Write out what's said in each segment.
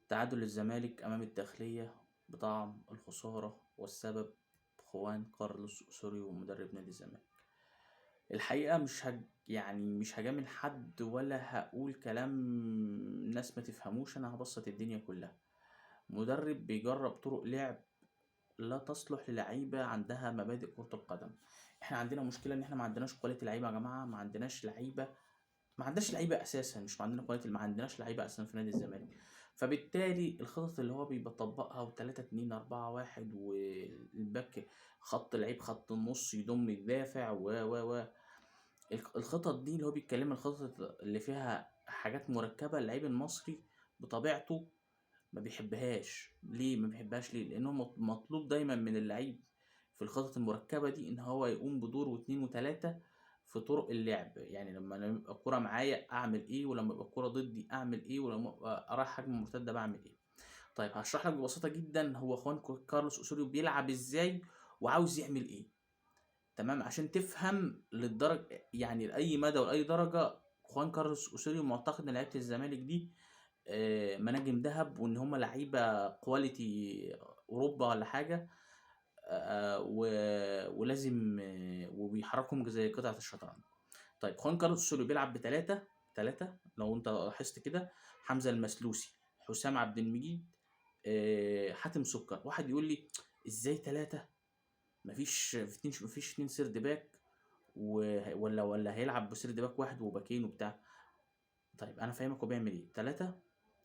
تعادل الزمالك أمام الداخلية بطعم الخسارة، والسبب خوان كارلوس أوسوريو مدرب نادي الزمالك. الحقيقة مش هج يعني مش هجامل حد ولا هقول كلام ناس ما تفهموش، أنا هبسط الدنيا كلها. مدرب بيجرب طرق لعب لا تصلح للعيبة عندها مبادئ كرة القدم. احنا عندنا مشكلة ان احنا ما عندناش quality لعيبة يا جماعة، ما عندناش لعيبة، ما عندناش لعيبة اساسا، مش ما عندنا quality، ما عندناش لعيبة اساسا في نادي الزمالك. فبالتالي الخطط اللي هو بيطبقها و3 2 4 1 والباك خط لعيب خط النص يضم يدافع و و و الخطط دي اللي هو بيتكلم، الخطط اللي فيها حاجات مركبة، اللعيب المصري بطبيعته ما بيحبهاش. ليه ما بيحبهاش؟ ليه؟ لانه مطلوب دايما من اللعيب في الخطط المركبة دي ان هو يقوم بدور واتنين وتلاتة في طرق اللعب. يعني لما انا يبقى الكورة معايا اعمل ايه، ولما يبقى الكورة ضدي اعمل ايه، ولما ابقى رايح هجمة مرتدة بعمل ايه. طيب هشرح لك ببساطة جدا هو خوان كارلوس اوسوريو بيلعب ازاي وعاوز يعمل ايه، تمام؟ عشان تفهم للدرجة يعني لاي مدى ولاي درجه خوان كارلوس اوسوريو معتقد ان لعيبة الزمالك دي مناجم ذهب، وان هم لعيبة quality اوروبا ولا حاجة، ولازم وبيحركهم زي قطعه الشطرنج. طيب خوان كارلوس اوسوريو بيلعب بثلاثة ثلاثة، لو انت لاحظت كده، حمزة المسلوسي، حسام عبد المجيد، حاتم سكر. واحد يقول لي ازاي ثلاثة؟ مفيش اتنين، مفيش اتنين third back، ولا هيلعب ب third back واحد وباكين وبتاع. طيب انا فاهمك هو بيعمل ايه. ثلاثة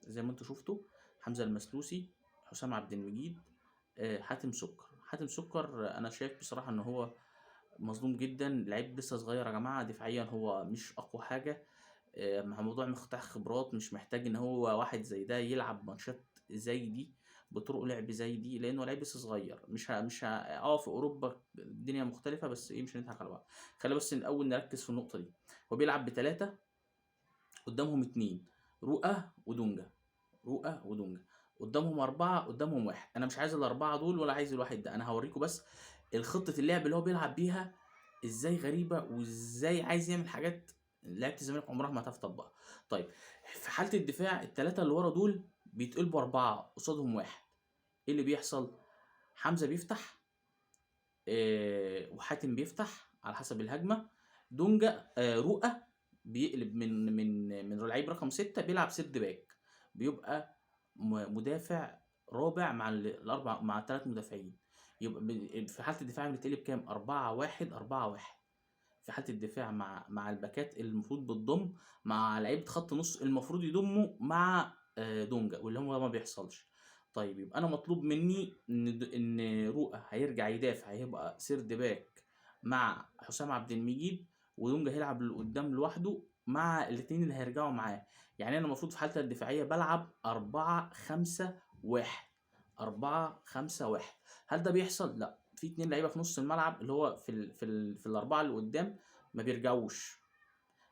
زي ما انتوا شفتوا، حمزة المسلوسي، حسام عبد المجيد، حاتم سكر. حاتم سكر انا شايف بصراحة ان هو مظلوم جدا، لعيب لسه صغير يا جماعة، دفاعيا هو مش اقوى حاجة، مع موضوع مختار خبرات، مش محتاج ان هو واحد زي ده يلعب ماتشات زي دي بطرق لعب زي دي، لانه لعيب لسه صغير. مش ه... مش ه... اه في اوروبا الدنيا مختلفة، بس ايه، مش هنضحك على بعض. خلينا بس الاول نركز في النقطة دي. هو بيلعب بثلاثة قدامهم اتنين، رؤى ودونجا، رؤى ودونجا قدامهم أربعة، قدامهم واحد. أنا مش عايز الأربعة دول ولا عايز الواحد ده، أنا هوريكم بس الخطة اللعب اللي هو بيلعب بيها إزاي غريبة، وإزاي عايز يعمل حاجات لعيبة الزمالك عمرها ما هتعرف تطبقها. طيب في حالة الدفاع التلاتة اللي ورا دول بيتقلبوا أربعة قصادهم واحد. إيه اللي بيحصل؟ حمزة بيفتح، وحاتم بيفتح على حسب الهجمة. دونجا، رؤى بيقلب من لعيب رقم 6 بيلعب third back، بيبقى مدافع رابع مع الأربع، مع الثلاث مدافعين. يبقى في حالة الدفاع بتقلب كام؟ 4 1 4 1. في حالة الدفاع مع الباكات اللي المفروض بتضم، مع لعيبة خط نص المفروض يضموا مع دونجا، واللي هو ما بيحصلش. طيب يبقى أنا مطلوب مني إن رؤى هيرجع يدافع، هيبقى third back مع حسام عبد المجيد، ودونجا هيلعب لقدام لوحده مع الاتنين اللي هيرجعوا معاه. يعني أنا المفروض في حالتي الدفاعية بلعب 4 5 1، 4 5 1. هل ده بيحصل؟ لا، في اتنين لعيبة في نص الملعب اللي هو في الأربعة اللي قدام ما بيرجعوش،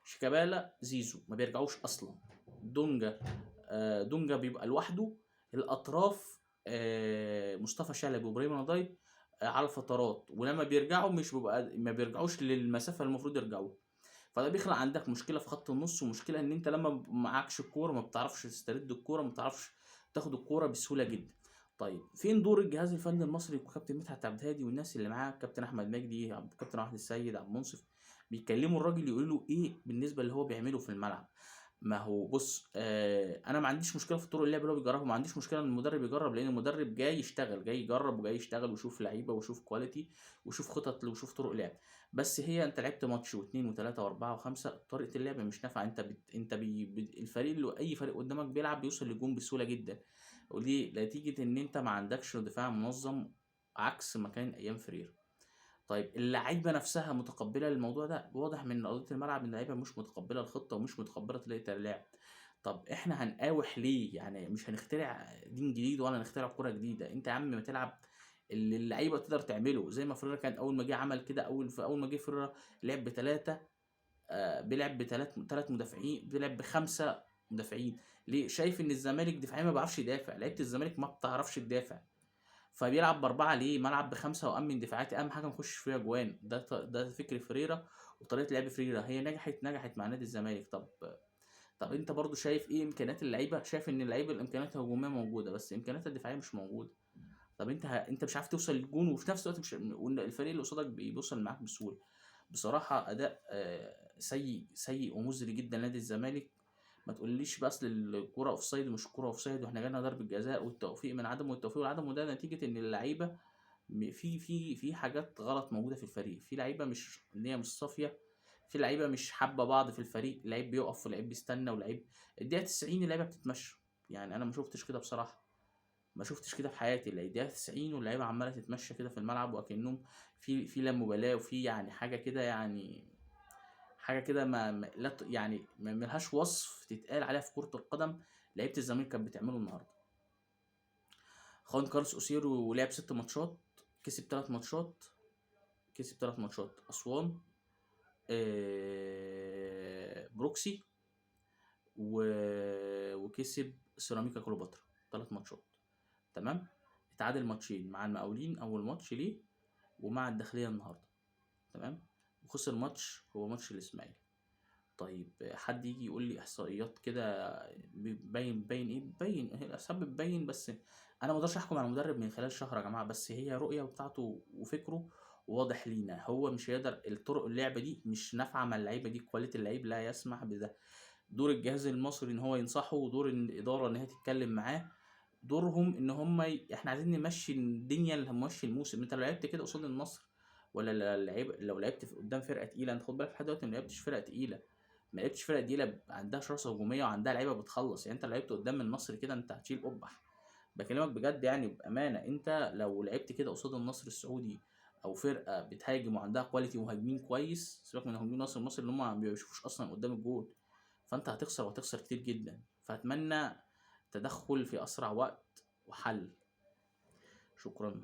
شيكابالا زيزو ما بيرجعوش أصلا. دونجا بيبقى لوحده. الأطراف، مصطفى شلبي وإبراهيم نضاي، على فترات، ولما بيرجعوا مش بيبقى، ما بيرجعوش للمسافة اللي المفروض يرجعوها. فده بيخلق عندك مشكلة في خط النص، ومشكلة إن أنت لما معكش الكورة ما بتعرفش تسترد الكورة، ما بتعرفش تاخد الكورة بسهولة جدا. طيب فين دور الجهاز الفني المصري وكابتن مدحت عبد الهادي والناس اللي معاه، كابتن أحمد مجدي، كابتن أحمد السيد، عبد المنصف، بيكلموا الراجل يقولوا له إيه بالنسبة اللي هو بيعمله في الملعب؟ ما هو بص، أنا ما عنديش مشكلة في طرق اللعب اللي هو بيجربها، ما عنديش مشكلة إن المدرب يجرب، لأن المدرب جاي يشتغل، جاي يجرب وجاي يشتغل ويشوف لعيبة ويشوف quality ويشوف خطط ويشوف طرق لعب. بس هي أنت لعبت ماتش واثنين وثلاثة وأربعة وخمسة، طريقة اللعب مش نافعة. أنت بت، أنت بي، بت، الفريق اللي أي فريق قدامك بيلعب بيوصل للجون بسهولة جدا. وليه؟ نتيجة إن أنت ما عندكش دفاع منظم، عكس ما كان أيام فريرة. طيب اللعيبة نفسها متقبلة للموضوع ده؟ واضح من أرضية الملعب إن اللعيبة مش متقبلة الخطة ومش متقبلة طريقة اللعب. طب إحنا هنقاوح ليه؟ يعني مش هنخترع دين جديد ولا هنخترع كرة جديدة. أنت يا عم ما تلعب اللي اللعيبة تقدر تعمله، زي ما فريرة كان أول ما جه عمل كده. في أول ما جه فريرة لعب بتلاتة، بيلعب بتلات، تلات مدافعين، بيلعب ب5 مدافعين. ليه؟ شايف إن الزمالك دفاعيا ما بيعرفش يدافع، لعيبة الزمالك ما بتعرفش تدافع، فبيلعب ب4 ليه؟ ما العب ب5 وأمن دفاعاتي، أهم حاجة ما نخش فيها جوان. ده فكر فريرة وطريقة لعب فريرة، هي نجحت مع نادي الزمالك. طب انت برضو شايف ايه امكانيات اللعيبة؟ شايف ان اللعيبة الامكانيات الهجومية موجودة، بس امكانياتها الدفاعية مش موجودة. طب انت مش عارف توصل للجون، وفي نفس الوقت مش، والفريق اللي قصادك بيوصل معاك بسهولة. بصراحة اداء سيء سيء ومزري جدا نادي الزمالك. ما تقوليش بقى اصل الكورة offside ومش كورة offside، واحنا جالنا ضربه جزاء والتوفيق من عدم والتوفيق والعدم، وده نتيجة ان اللعيبة في في في حاجات غلط موجودة في الفريق، في لعيبة مش النية مش صافية، في لعيبة مش حابة بعض في الفريق، لعيب بيقف ولعيب بيستنى ولعيب الدقيقة 90 اللعيبة بتتمشى. يعني انا ما شفتش كده بصراحة، ما شفتش كده في حياتي، الدقيقة 90 واللعيبة عماله تتمشى كده في الملعب وكأنهم في لا مبالاة، وفي يعني حاجة كده، يعني حاجة كده ما لا يعني ما ملهاش وصف تتقال عليها في كره القدم. لعيبة الزمالك كانت بتعمله النهارده. خوان كارلوس اوسيرو لعب 6 ماتشات، كسب 3 ماتشات، كسب 3 ماتشات اسوان، بروكسي، وكسب سيراميكا كليوباترا، 3 ماتشات. تمام. اتعادل ماتشين مع المقاولين اول ماتش ليه، ومع الداخلية النهارده. تمام. وخسر ماتش هو ماتش الاسماعيلي. طيب حد يجي يقول لي احصائيات كده بين بين ايه؟ بين هي الاسباب بتبين، بس انا ما اقدرش احكم على المدرب من خلال شهر يا جماعة، بس هي رؤية بتاعته وفكره واضح لينا، هو مش هيقدر، الطرق اللعبة دي مش نافعة مع اللعيبة دي، quality اللعيب لا يسمح بده. دور الجهاز المصري ان هو ينصحه، ودور الادارة ان هي تتكلم معاه، دورهم ان هم احنا عايزين نمشي الدنيا اللي هنمشي الموسم. انت لو لعبت كده قصاد النصر، ولا لعيب لو لعبت قدام فرقه تقيلة، انت خد بالك لحد دلوقتي ما لعبتش فرقه تقيلة، ما لعبتش فرقه تقيلة عندها شراسة هجومية وعندها لعيبة بتخلص. يعني انت لو لعبت قدام النصر كده انت هتشيل قبح، بكلمك بجد يعني بامانه. انت لو لعبت كده قصاد النصر السعودي او فرقه بتهاجم وعندها quality مهاجمين كويس، سيبك من مهاجمين النصر المصري اللي هم ما بيشوفوش اصلا قدام الجول، فانت هتخسر وهتخسر كتير جدا. فاتمنى تدخل في اسرع وقت وحل. شكرا.